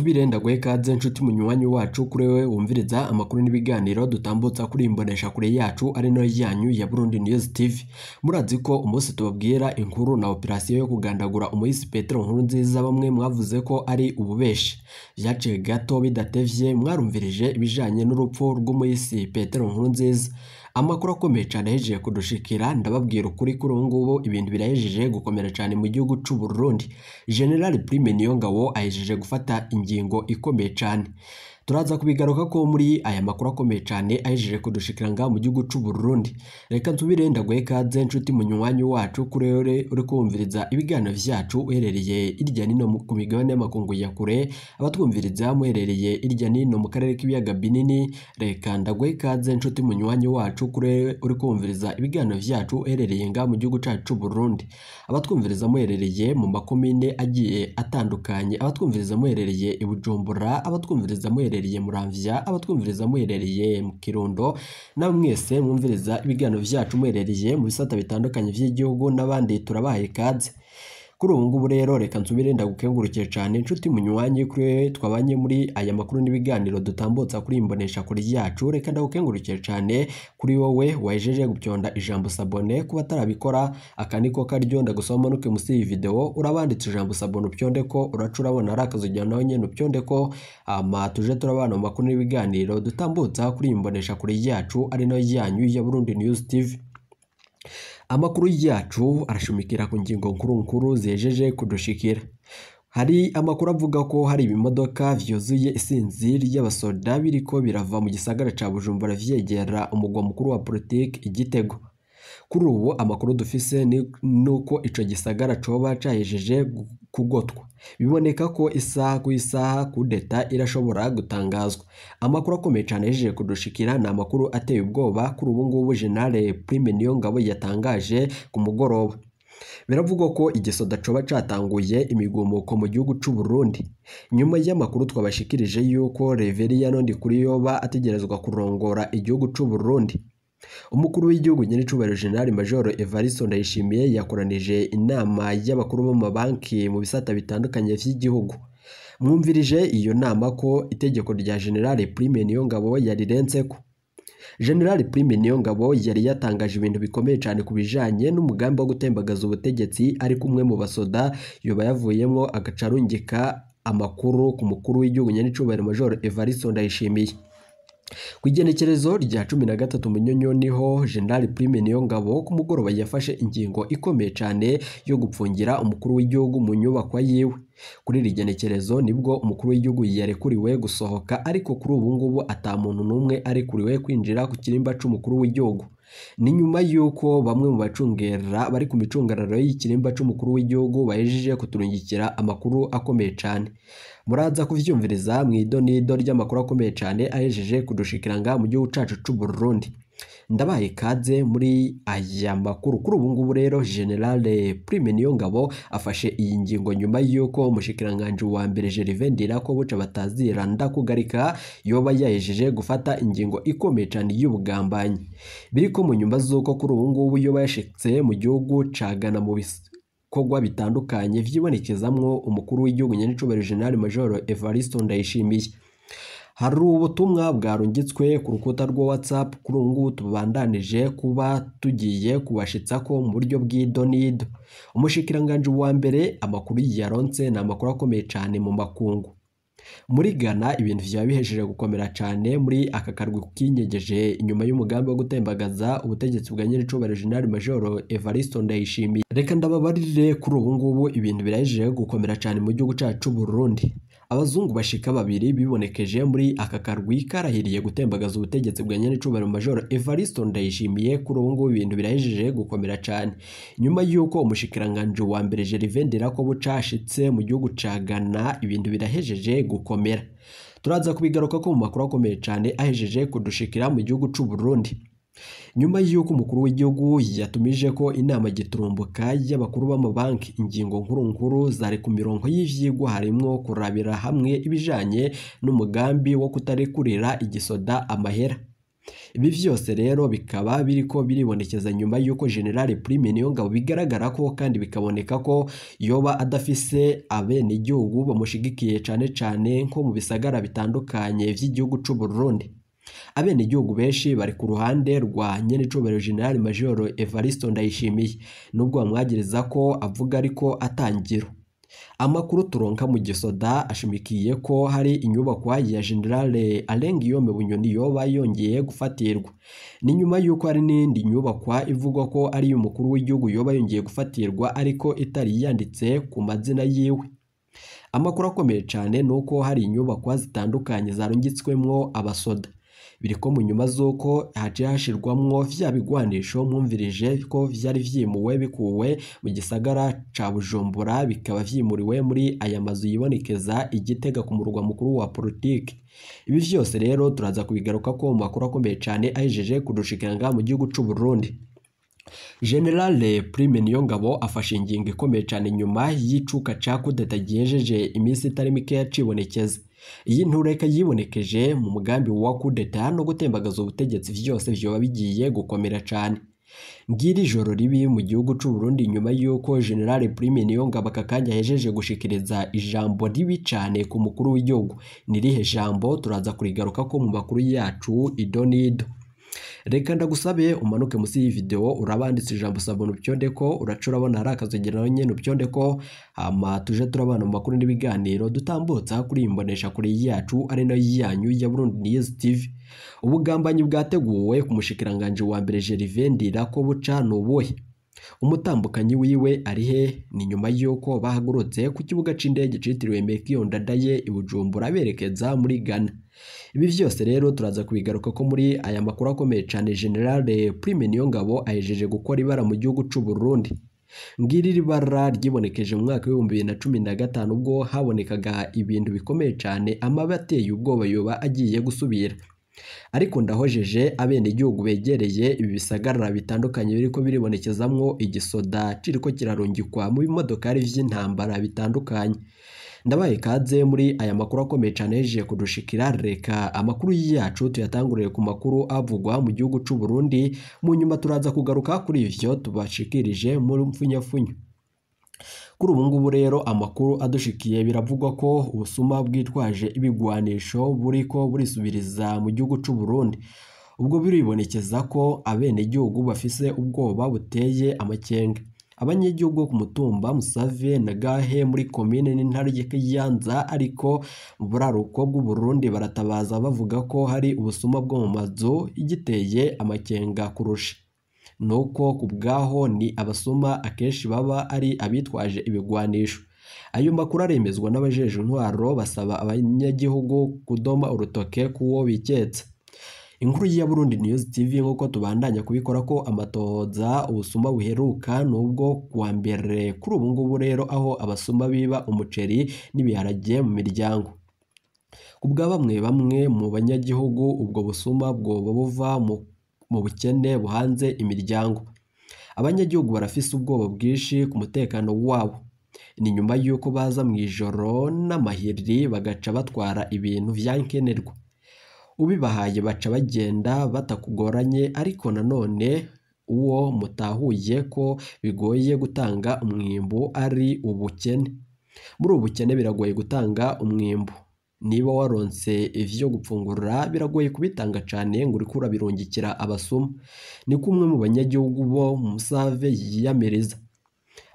nsubire ndaguhe ikaze nshuti munywanyi wacu kuri wewe wumviriza amakuru n'ibiganiro dutambutsa kuri imbonesha kure yacu ari no yanyu ya Burundi News TV. Murazi ko umunsi tubabwira inkuru na operasiyo yo kugandagura umuhisi Petero Nkurunziza bamwe mwavuze ko ari ububeshi. Vyaciye gato bidatevye mwarumvirije ibijanye n'urupfu rw'umuhisi Petero Nkurunziza. Amakuru akomeye cyane ahejeje kudushikira, ndababwira ukuri kuri ubu ngubu ibintu birahejeje gukomera cyane mu gihugu c'u Burundi. General Prime Niyongabo ahejeje gufata ingingo ikomeye cyane. Turaza kubigaruka ko muri aya makuru akomeye cyane ahejeje kudushikira ngaha mu gihugu c'u Burundi. Reka nsubire ndaguhe ikaze nshuti munywanyi wacu kuri wewe uri kumviriza ibiganiro vyacu uherereye irya nino ku migabane y'amakungu ya kure, abatwumviriza muherereye irya nino mu karere k'ibiyaga binini. Reka ndaguhe ikaze nshuti munywanyi wacu kuri wewe uri kumviriza ibiganiro vyacu uherereye ngaha mu gihugu cacu c'u Burundi, abatwumviriza muherereye mu makomine agiye atandukanye, abatwumviriza muherereye i Bujumbura, abatwumviriza muherereye Muramvya, abatwumviriza muherereye mu Kirundo, na mwese mwumviriza ibiganiro vyacu muherereye mu bisata bitandukanye vy'igihugu n'abandi turabahaye ikaze. Kuri ubu ngubu rero reka nsubire ndagukengurukiye cyane nshuti munywanyi kuri wewe twabanye muri aya makuru n'ibiganiro dutambutsa kuri imbonesha kuri yacu. Reka ndagukengurukiye cyane kuri wowe wahejeje gupyonda ijambo sabone, kuba atarabikora aka niko karyo ndagusaba umanuke musi iyi video urabanditse ijambo sabone upyonde ko uraca urabona ari akazu nawe nyene upyonde ko ama tuje turabana mu makuru n'ibiganiro dutambutsa kuri imbonesha kuri yacu ari nayo yanyu ya Burundi News TV. Amakuru yacu arashumikira ku ngingo nkuru nkuru zihejeje kudushikira. Hari amakuru avuga ko hari ibimodoka vyuzuye isinzi ry'abasoda biriko birava mu gisagara ca Bujumbura vyegera umugwa mukuru wa politike i Gitego. Kuri ubu amakuru dufise ni nuko ico gisagara coba cahejeje kugotwa. Biboneka ko isaha ku isaha kudeta irashobora gutangazwa. Amakuru akomeye cyane yahejeje kudushikira ni amakuru ateye ubwoba. Kuri ubu ngubu General Prime Niyongabo yatangaje ku mugoroba. Biravugwa ko igisoda coba catanguye imigumuko mu gihugu c'u Burundi. Nyuma y'amakuru twabashikirije yuko Reverien Ndikuriyoba ategerezwa kurongora igihugu c'u Burundi. Umukuru w'igihugu nyenicubahiro General Major Evariste Ndayishimiye yakoranije inama y'abakuru b'amabanki mu bisata bitandukanye vy'igihugu. Mwumvirije iyo nama ko itegeko rya General Prime Niyongabo yarirenzeko. General Prime Niyongabo yari yatangaje ibintu bikomeye cyane ku bijanye n'umugambi wo gutembagaza ubutegetsi, ari kumwe mu basoda yoba yavuyemwo agaca arungika amakuru ku mukuru w'igihugu nyenicubahiro Major Evariste Ndayishimiye. Ku igenekerezo rya 13 Munyonyo niho General Prime Niyongabo ku mugoroba yafashe ingingo ikomeye cyane yo gupfungira umukuru w'igihugu mu nyubakwa yiwe. Kuri iri genekerezo nibwo umukuru w'igihugu yarekuriwe gusohoka, ariko kuri ubu ngubu ata muntu n'umwe arekuriwe kwinjira ku kirimba c'umukuru w'igihugu. Ni nyuma y'uko bamwe mu bacungera bari ku micungararo y'ikirimba c'umukuru w'igihugu bahejeje kuturungikira amakuru akomeye cyane. Muraza kuvyumviriza mu idonido ry'amakuru akomeye cyane ahejeje kudushikira ngaha mu gihugu cacu c'u Burundi. Ndabaye ikaze muri aya makuru. Kuri ubu ngubu rero General Prime Niyongabo afashe iyi ngingo nyuma y'uko umushikiranganji wa mbere Gervais Ndirakobuca batazira ndakugarika yoba yahejeje gufata ingingo ikomeye cyane y'ubugambanyi. Biriko mu nyumba z'uko kuri ubu ngubu yoba yashitse mu gihugu ca Ghana mu bikorwa bitandukanye vyibonekezamwo umukuru w'igihugu nyenicubahiro General Major Evariste Ndayishimiye. Hari ubutumwa bwarungitswe ku rukuta rwa WhatsApp kuri ubu ngubu tubandanije kuba tugiye kubashitsa ko mu buryo bw'idonido. Umushikiranganji wa mbere amakuru yaronse ni amakuru akomeye cyane mu makungu. Muri Ghana ibintu vyaba bihejeje gukomera cyane muri aka karwi kinyegeje inyuma y'umugambi wo gutembagaza ubutegetsi bwa nyenicubahiro General Major Evariste Ndayishimiye. Reka ndababarire kuri ubu ngubu ibintu birahejeje gukomera cyane mu gihugu cacu Burundi. Abazungu bashika babiri bibonekeje muri aka karwi karahiriye gutembagaza ubutegetsi bwa nyenicubahiro Major Evariste Ndayishimiye. Kuri ubu ngubu ibintu birahejeje gukomera cyane nyuma y'uko umushikiranganji wa mbere Gervais Ndirakobuca ashitse mu gihugu ca Ghana, ibintu birahejeje gukomera. Turaza kubigaruka ko mu makuru akomeye cyane ahejeje kudushikira mu gihugu c'u Burundi. Nyuma y'uko umukuru w'igihugu yatumije ko inama giturumbuka y'abakuru b'amabanki, ingingo nkuru nkuru zari ku mirongo y'ivyigwa harimwo kurabira hamwe ibijanye n'umugambi wo kutarekurira igisoda amahera. Ibi vyose rero bikaba biriko biribonekeza nyuma y'uko General Prime Niyongabo bigaragara ko kandi bikaboneka ko yoba adafise abenegihugu bamushigikiye cane cane nko mu bisagara bitandukanye vy'igihugu c'u Burundi. Abenegihugu benshi bari ku ruhande rwa nyenecubahiro General Major Evaristo Ndayishimiye, nubwo bamwagiriza ko avuga ariko atangiro. Amakuru turonka mu gisoda ashimikiye ko hari inyubakwa ya General Alain Guillaume Bunyoni yoba yongeye gufatirwa. Ni nyuma y'uko hari n'indi nyubakwa ivugwa ko ari iy'umukuru w'igihugu yoba yongeye gufatirwa ariko itari yanditse ku mazina yiwe. Amakuru akomeye cane nuko hari inyubakwa zitandukanye zarungitswemwo abasoda. Biriko mu nyuma z'uko haciye hashirwamwo vya bigwanisho mwumvirije ko vyari vyimuwe bikuwe mu gisagara ca Bujumbura bikaba vyimuriwe muri aya mazu yibonekeza i Gitega ku murwa mukuru wa politike. Ibi vyose rero turaza kubigaruka ko mu makuru akomeye cane ahejeje kudushikira mu gihugu c'u Burundi. General Prime Niyongabo afashe ingingo ikomeye cane nyuma y'icuka ca kudeta gihejeje iminsi itari mike cibonekeza. Iyi ntureka yibonekeje mu mugambi wa kudeta no gutembagaza ubutegetsi vyose vyoba bigiye gukomera cane. Ngiri ijoro ribi mu gihugu c'u Burundi nyuma y'uko General Prime Niyongabo aka kanya ahejeje gushikiriza ijambo ribi cane ku mukuru w'igihugu. Nirihe jambo? Turaza kurigaruka ko mu makuru yacu idonido. Reka ndagusabe umanuke musi y'iyi video urabanditse ijambo sabone upyondeko, uraca urabona hari akazogera nyene upyondeko, hama tuje turabana mu makuru n'ibiganiro dutambutsa kuri imbonesha kure yacu ari nayo yanyu ya Burundi News TV. Ubugambanyi bwateguwe ku mushikiranganje wa mbere Gervais Ndirakobuca n'ubuhe? Umutambukanyi wiwe ari he? Ni nyuma y'uko bahagurutse ku kibuga c'indege citiriwe Melchior Ndadaye i Bujumbura berekeza muri Ghana. Ibi vyose rero turaza kubigaruka ko muri aya makuru akomeye cane. General Prime Niyongabo ahejeje gukora ibara mu gihugu c'u Burundi. Ngiri ibara ryibonekeje mu mwaka w'2015 ubwo habonekaga ibintu bikomeye cane, amabi ateye ubwoba yoba agiye gusubira. Ariko ndahojeje abenegihugu begereye ibi bisagara bitandukanye biriko biribonekezamwo igisoda ciriko kirarungikwa mu bimodokari vy'intambara bitandukanye. Ndabaye kaze muri aya makuru akomeye cane yahejeje kudushikira. Reka amakuru yacu tuyatangurire ku makuru avugwa mu gihugu c'u Burundi, mu nyuma turaza kugaruka kuri ivyo tubashikirije muri mfunyafunyo. Kuri ubu ngubu rero amakuru adushikiye biravugwa ko ubusuma bwitwaje ibigwanisho buriko burisubiriza mu gihugu c'u Burundi. Ubwo biribonekeza ko abenegihugu bafise ubwoba buteye amakenga. Abanyagihugu ku mutumba Musave na Gahe muri komine n'intara ya Kayanza ariko mu buraruko bw'u Burundi baratabaza bavuga ko hari ubusuma bwo mu mazu igiteye amakenga kurusha. Nuko kubwaho ni abasuma akenshi baba ari abitwaje ibigwanisho. Ayo makuru aremezwa n'abajeje intwaro basaba abanyagihugu kudoma urutoke kuwo biketse. Inkuru ya Burundi News TV nk'uko tubandanya kubikora ko amatohoza ubusuma buheruka nubwo kuwa mbere kuri ubu ngubu rero aho abasuma biba umuceri n'ibiharage mu miryango. Kubwa bamwe bamwe mu banyagihugu ubwo busuma bwoba buva mu bukene buhanze imiryango. Abanyagihugu barafise ubwoba bwinshi ku mutekano wabo. Ni nyuma y'uko baza mu ijoro n'amahiri bagaca batwara ibintu vyankenerwa. Ubibahaye baca bagenda batakugoranye, ariko nanone uwo mutahuye ko bigoye gutanga umwimbu ari ubukene. Muri ubu bukene biragoye gutanga umwimbu. Niba waronse ivyo gupfungura biragoye kubitanga cane ngo uriko urabirungikira abasuma. Ni kumwe mu banyagihugu bo mu Musave yiyamiriza.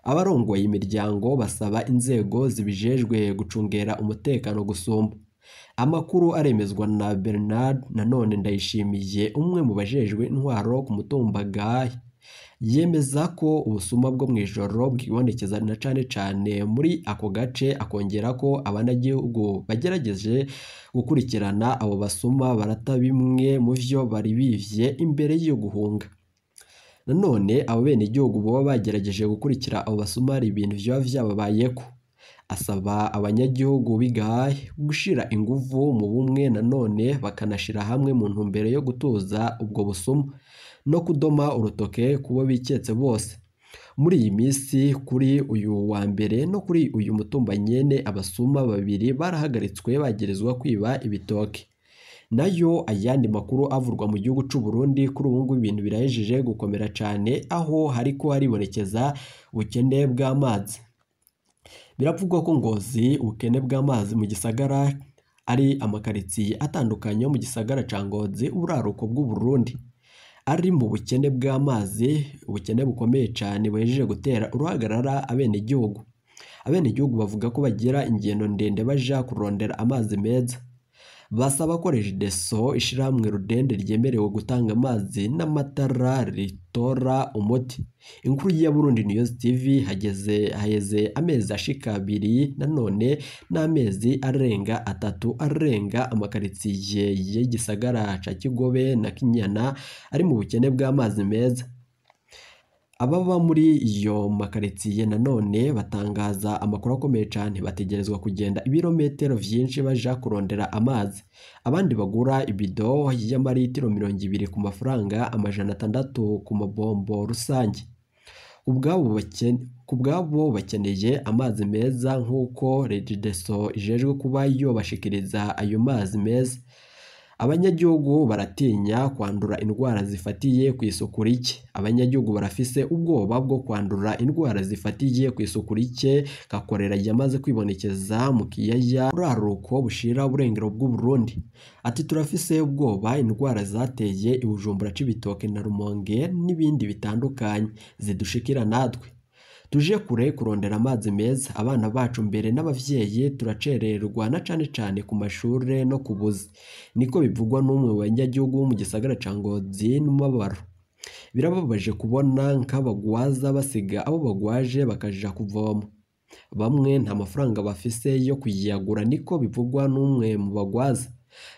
Abarongoye imiryango basaba inzego zibijejwe gucungera umutekano gusumba. Amakuru aremezwa na Bernard nanone Ndayishimiye, umwe mu bajejwe intwaro ku mutumba Gahe. Yemeza ko ubusuma bwo mw'ijoro bwibonekeza na cane cane muri ako gace, akongera ko abanyagihugu bagerageje gukurikirana abo basuma barata bimwe mu vyo bari bivye imbere yo guhunga. Nanone abo benegihugu boba bagerageje gukurikira abo basuma hari ibintu vyoba vyababayeko. Asaba abanyagihugu b'igahe gushira inguvu mu bumwe nanone bakanashira hamwe mu ntumbero yo gutuza ubwo busuma no kudoma urutoke kubo biketse bose. Muri iyi minsi kuri uyu wa mbere no kuri uyu mutumba nyene abasuma babiri barahagaritswe bagerezwa kwiba ibitoke. Nayo ayandi makuru avurwa mu gihugu c'u Burundi, kuri ubu ngubu ibintu birahejeje gukomera cane, aho hariko haribonekeza ubukene bw'amazi. Biravugwa ko Ngozi ubukene bw'amazi mu gisagara ari amakaritsiye atandukanye yo mu gisagara ca Ngozi, uburaruko bw'u Burundi, ari mu bukene bw'amazi, ubukene bukomeye cane buhejeje gutera uruhagarara abenegihugu. Abenegihugu bavuga ko bagira ingendo ndende baja kurondera amazi meza. Basaba ko Regideso, ishirahamwe rudende ryemerewe gutanga amazi n'amatara, ritora umuti. Inkuru ya Burundi News TV, hageze amezi ashika 2 nanone n'amezi arenga 3 arenga amakaritsiye y'igisagara ca Kigobe na Kinyana ari mu bukene bw'amazi meza. Ababa muri iyo makaritsiye nanone batangaza amakuru akomeye cane, bategerezwa kugenda ibirometero vyinshi baja kurondera amazi. Abandi bagura ibido y'amaritiro 20 ku mafaranga 600 ku mabombo rusange. Kubwabo bakeneye amazi meza nk'uko Regideso ijejwe kuba yobashikiriza ayo mazi meza. Abanyagihugu baratinya kwandura indwara zifatiye ku isuku rike. Abanyagihugu barafise ubwoba bwo kwandura indwara zifatiye ku isuku rike nka korera yamaze kwibonekeza mu kiyaya buraruko bushira uburengero bw'u Burundi. Ati turafise ubwoba indwara zateye i Bujumbura, Cibitoke na Rumonge n'ibindi bitandukanye zidushikira natwe. Tuje kure kurondera amazi meza, abana bacu mbere n'abavyeyi turacererwa na cane cane ku mashure no kubuzi. Niko bivugwa n'umwe mu banyagihugu bo mu gisagara ca Ngozi n'umubabaro. Birababaje kubona nk'abagwaza basiga abo bagwaje bakaja kuvoma. Bamwe nta mafaranga bafise yo kuyagura, niko bivugwa n'umwe mu bagwaza.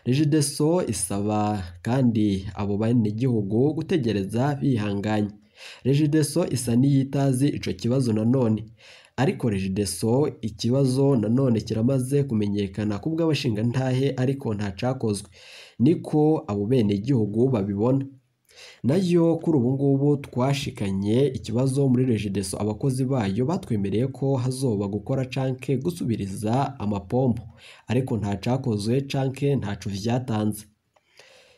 Regideso isaba kandi abo banyagihugu gutegereza bihanganye. Regideso isa n'iyitazi ico kibazo nanone, ariko Regideso ikibazo nanone kiramaze kumenyekana kubw'abashingantahe, ariko nta cakozwe, niko abo benegihugu babibona. Nayo kuri ubu ngubu twashikanye ikibazo muri Regideso, abakozi bayo batwemereye ko hazoba gukora canke gusubiriza amapompo, ariko nta cakozwe canke ntaco vyatanze.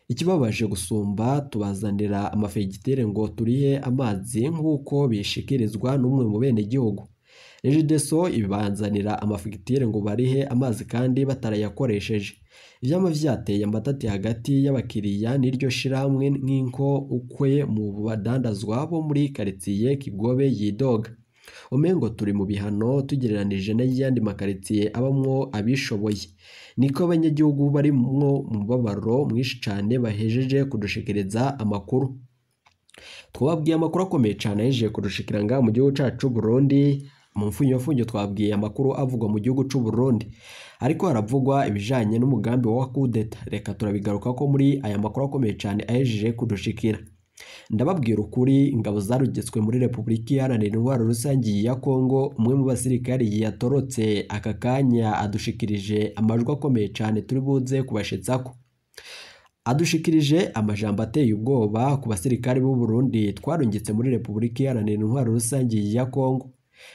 Ikibabaje gusumba, tubazanira amafegitire ngo turihe amazi nk'uko bishikirizwa n'umwe mu benegihugu. Regideso ibanzanira amafegitire ngo barihe amazi kandi batarayakoresheje. Ivyama vyateye amatati hagati y'abakiriya n'iryo shirahamwe, nk'inko ukwe mu badandazwa bo muri karitsiye Kigobe yidoga. Umengo turi mu bihano tugereranije n'ayandi makaritsiye abamwo abishoboye. Niko abanyagihugu barimwo mubabaro mwinshi cane bahejeje kudushikiriza amakuru. Twababwiye amakuru akomeye cane ahejeje kudushikira ngaha mu gihugu cacu Burundi. Mu mfunyofunyo twabwiye amakuru avugwa mu gihugu c'u Burundi, ariko haravugwa ibijanye n'umugambi wa kudeta. Reka turabigaruka ko muri aya makuru akomeye cane ahejeje kudushikira. Ndababwira ukuri, ingabo zarugetswe muri Republika Iharanira Intwaro Rusange ya Kongo, umwe mu basirikari yatorotse aka kanya adushikirije amajwi akomeye cane turi buze kubashitsako. Adushikirije amajambo ateye ubwoba ku basirikari b'u Burundi twarungitse muri Republika Iharanira Intwaro Rusange ya Kongo.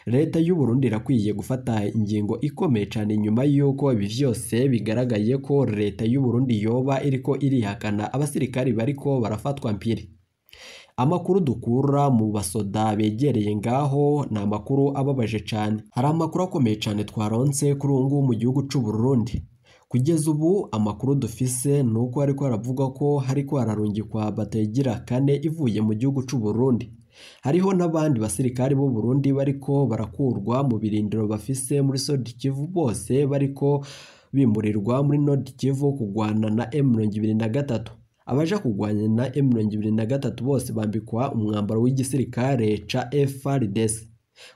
Leta y'u Burundi irakwiye gufata ingingo ikomeye cane nyuma y'uko ibi vyose bigaragaye ko leta y'u Burundi yoba iriko irihakana abasirikari bariko barafatwa mpiri. Amakuru dukura mu basoda begereye ngaho ni amakuru ababaje cane. Hari amakuru akomeye cane twaronse kuri ubu ngubu mu gihugu c'u Burundi. Kugeza ubu amakuru dufise ni uko hariko haravugwa ko hariko hararungikwa batayigira kane ivuye mu gihugu c'u Burundi. Hariho n'abandi basirikari b'u Burundi bariko barakurwa mu birindiro bafise muri Sud Kivu, bose bariko bimurirwa muri Nord Kivu kugwana na M23. Abaja kugwanya na M23 bose bambikwa umwambaro w'igisirikare ca FARDC.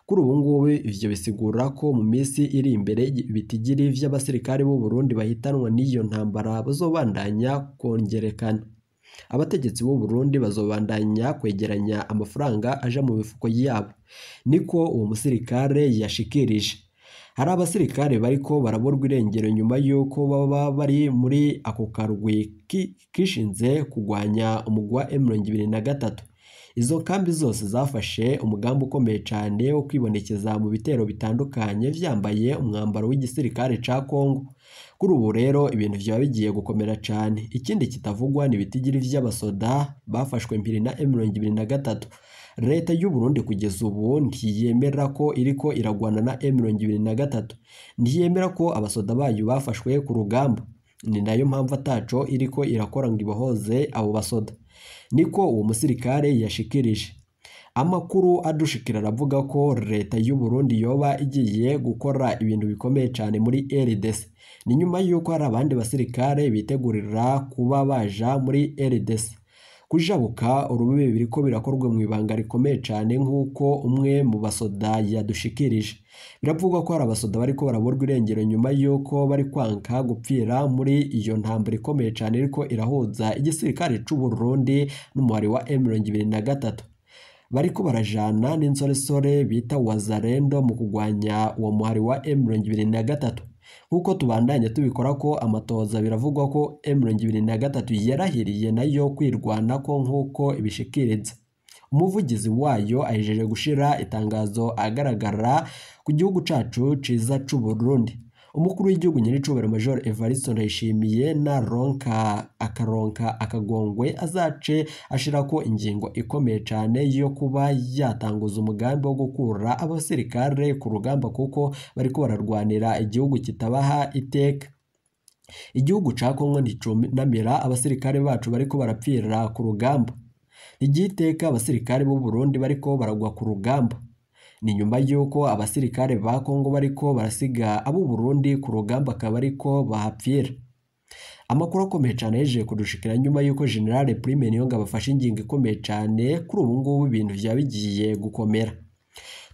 Kuri ubu ngubu ivyo bisigura ko mu minsi iri imbere ibitigiri vy'abasirikare b'u Burundi bahitanwa n'iyo ntambara bazobandanya kongerekana. Abategetsi b'u Burundi bazobandanya kwegeranya amafaranga aja mu mifuko yabo, niko uwo musirikare yashikirije. Hari abasirikare bariko baraborwa irengero nyuma y'uko baba bari muri ako karwi kishinze kugwanya umugwa M23. Izo kambi zose zafashe umugambi ukomeye cane wo kwibonekeza mu bitero bitandukanye vyambaye umwambaro w'igisirikare ca Kongo. Kuri ubu rero ibintu vyaba bigiye gukomera cane. Ikindi kitavugwa ni ibitigiri vy'abasoda bafashwe mpiri na M23. Leta y'u Burundi kugeza ubu ntiyemera ko iriko iragwana na M23, ntiyemera ko abasoda bayo bafashwe ku rugamba. Ni nayo mpamvu ataco iriko irakora ngo ibohoze abo basoda, niko uwo musirikare yashikirije. Amakuru adushikira aravuga ko leta y'u Burundi yoba igiye gukora ibintu bikomeye cane muri RDC. Ni nyuma y'uko hari abandi basirikare bitegurira kuba baja muri RDC. Kujabuka urubibe biriko birakorwa mu ibanga rikomeye cane nk'uko umwe mu basoda yadushikirije. Biravugwa ko hari abasoda bariko baraborwa irengero nyuma y'uko bari kwanka gupfira muri iyo ntambara ikomeye cane iriko irahuza igisirikare c'u Burundi n'umuhari wa M23. Bariko barajana n'insoresore bita Wazalendo mu kugwanya uwo muhari wa M23. Nkuko tubandanya tubikora ko amatoza, biravugwa ko M23 yarahiriye nayo kwirwanako nkuko ibishikiriza. Umuvugizi wayo ahejeje gushira itangazo agaragara ku gihugu cacu ciza c'u Burundi. Umukuru w'igihugu nyiricubahiro Major Evariste Ndayishimiye na ronka akaronka akagongwe azace ashirako ingingo ikomeye cane yo kuba yatanguza umugambi wo gukura abasirikare ku rugamba, kuko bariko bararwanira igihugu kitabaha iteka. Igihugu ca Kongo nticunamira abasirikare bacu bariko barapfira ku rugamba. Ntigiha abasirikare b'u Burundi bariko baragwa ku rugamba. Ni nyuma y'uko abasirikare ba Kongo bariko barasiga abo Burundi ku rugamba akaba ariko bahapfira. Amakuru akomeye cane yaje kudushikira nyuma y'uko General Prime Niyongabo afashe ingingo ikomeye cane. Kuri ubu ngubu ibintu vya bigiye gukomera.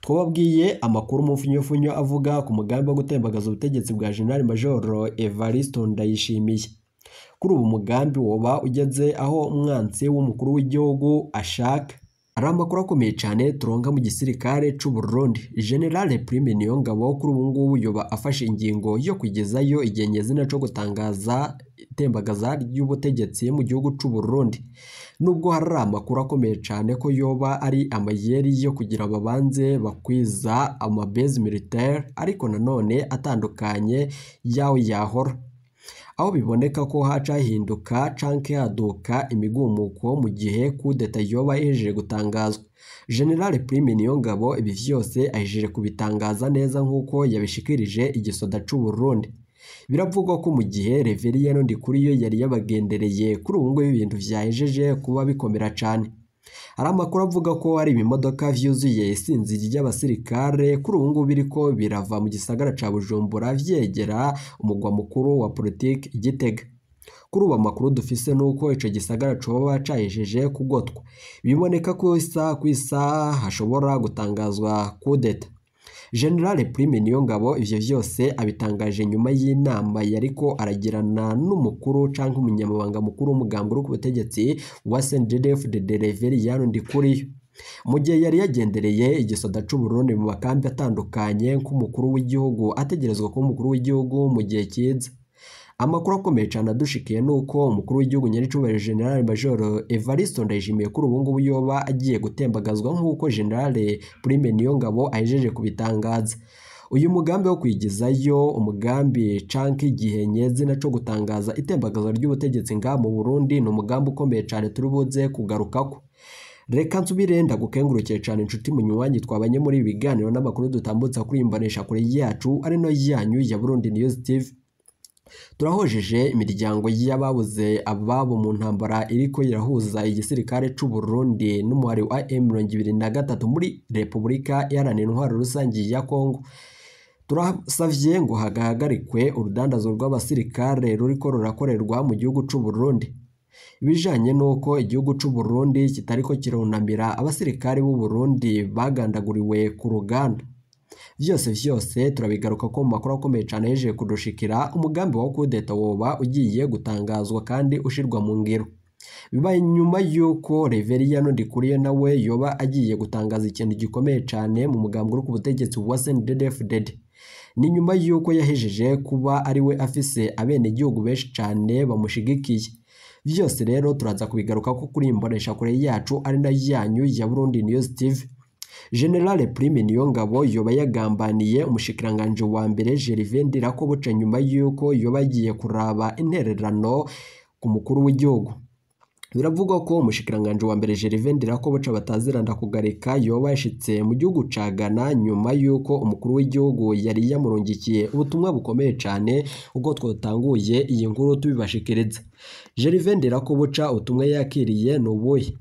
Twababwiye amakuru mu mfunyofunyo avuga ku mugambi wo gutembagaza ubutegetsi bwa General Major Evariste Ndayishimiye. Kuri ubu mugambi woba ugeze aho umwansi w'umukuru w'igihugu ashaka. Ari amakuru akomeye cane turonka mu gisirikare c'u Burundi. General Prime Niyongabo kuri ubu ngubu yoba afashe ingingo yo kugezayo igenyezina co gutangaza itembagaza ry'ubutegetsi mu gihugu c'u Burundi. Nubwo hari amakuru akomeye cane ko yoba ari amayeri yo kugira babanze bakwiza amabase militaire, ariko nanone atandukanye yaho yahora, aho biboneka ko haca hinduka canke haduka imigumuko mu gihe kudeta yoba ihejeje gutangazwa. General Prime Niyongabo ibi vyose ahejeje kubitangaza neza nk'uko yabishikirije igisoda c'u Burundi. Biravugwa ko mu gihe Reverien Ndikuriyo yari yabagendereye, kuri ubu ngubu ibintu vyahejeje kuba bikomera cane. Hari amakuru avuga ko hari ibimodoka vyuzuye isinzi ry'abasirikare kuri ubu ngubu biriko birava mu gisagara ca Bujumbura vyegera umugwa mukuru wa politiki Gitega. Kuri ubu amakuru dufise nuko ico gisagara coba cahejeje kugotwa. Biboneka ko isaha ku isaha hashobora gutangazwa kudeta. General Prime Niyongabo ivyo vyose abitangaje nyuma y'inama yariko aragirana n'umukuru canke umunyamabanga mukuru w'umugambi uri ku butegetsi wa CNDD-FDD Reverien Ndikuriyo. Mu gihe yari yagendereye igisoda c'u Burundi mu makambi atandukanye nk'umukuru w'igihugu ategerezwa kuba umukuru w'igihugu mu gihe kiza. Amakuru akomeye cane adushikiye nuko umukuru w'igihugu nyiricubahiro General Major Evariste Ndayishimiye kuri ubu ngubu yoba agiye gutembagazwa nk'uko General Prime Niyongabo ahejeje kubitangaza. Uyu mugambi wo kwigizayo umugambi canke igihe nyezina co gutangaza itembagazwa ry'ubutegetsi nga mu Burundi ni umugambi ukomeye cane turi buze kugarukako. Reka nsubire ndagukengurukiye cane inshuti munywanyi twabanye muri ibi biganiro n'amakuru dutambutsa kuri imbonesha kure yacu ari no yanyu ya Burundi News TV. Turahojeje imiryango y'ababuze ababo mu ntambara iriko irahuza igisirikare c'u Burundi n'umuhari wa M23 muri Repubulika Iharanira Intwaro Rusangi ya Kongo. Turasavye ngo hagahagarikwe urudandazo rw'abasirikare ruriko rurakorerwa mu gihugu c'u Burundi. Ibijanye nuko igihugu c'u Burundi kitariko kirunamira abasirikare b'u Burundi bagandaguriwe ku ruganda. Vyose vyose turabigaruka ko mu makuru akomeye cane yeje kudushikira. Umugambi wa kudeta woba ugiye gutangazwa kandi ushirwa mu ngiro. Bibaye nyuma y'uko Reverien Ndikuriyo nawe yoba agiye gutangaza ikintu gikomeye cane mu mugambi uri ku butegetsi wa CNDD-FDD. Ni nyuma y'uko yahejeje kuba ari we afise abenegihugu benshi cane bamushigikiye. Vyose rero turaza kubigaruka ko kuri imbonesha kure yacu ari na yanyu ya Burundi News TV. General Prime Niyongabo yoba yagambaniye umushikiranganje wa mbere Gervais Ndirakobuca nyuma yuko yoba agiye kuraba intererano ku mukuru w'igihugu. Biravugwa ko umushikiranganje wa mbere Gervais Ndirakobuca bataziranda kugarika yoba yashitse mu gihugu ca Ghana nyuma yuko umukuru w'igihugu yari yamurungikiye ubutumwa bukomeye cane ubwo twatanguye iyi nkuru tubibashikiriza. Gervais Ndirakobuca ubutumwa yakiriye ni ubuhe?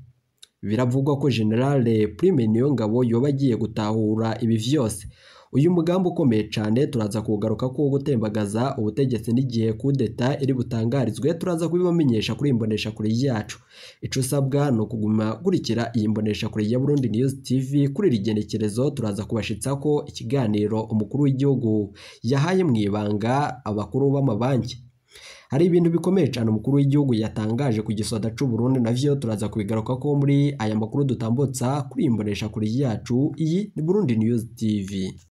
Biravugwa ko General Prime Niyongabo yoba agiye gutahura ibi vyose. Uyu mugambi ukomeye cane turaza kugaruka ko gutembagaza ubutegetsi n'igihe kudeta iri butangarizwe, turaza kubibamenyesha kuri imbonesha kure yacu. Ico usabwa ni ukuguma kurikira iyi mbonesha kure ya Burundi News TV. Kuri iri genekerezo turaza kubashitsa ko ikiganiro umukuru w'igihugu yahaye mw'ibanga abakuru b'amabanki. Hari ibintu bikomeye cyane umukuru w'igihugu yatangaje ku gisoda c'u Burundi, navyo turaza kubigaruka ko muri aya makuru dutambutsa kuri imbonesha kure yacu. Iyi ni Burundi News TV.